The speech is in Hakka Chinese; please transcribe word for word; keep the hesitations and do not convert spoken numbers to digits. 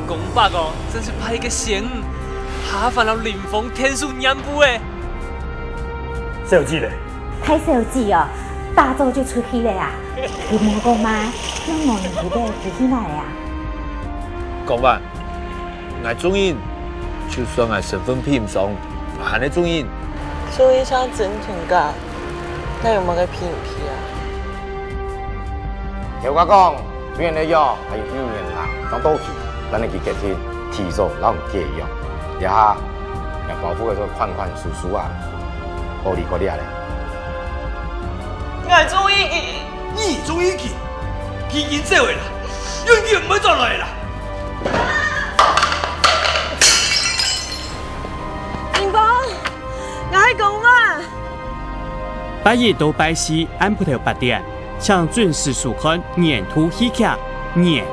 公伯哦，真是派一个仙女，下凡摎林峰天書念珠誒。小姐咧？大小姐哦，打早就出去了啊。佢無講嘛，仰無人知得佢去哪了啊？講完，𠊎中意，就算𠊎身份配毋上，𠊎還係中意。所以像真情感，該有麼个配毋配啊？頭家講， 雖然這藥還有一年啦，正到期，但係佢決定提早摎你解約。這下，若包袱个款款收收啊，好離開這咧。𠊎中意佢。你中意佢？佢已經走了啦，永遠毋會轉來啦。林峰，𠊎係講話。拜一到拜四暗晡頭八點，請準時收看年度戲劇《年》。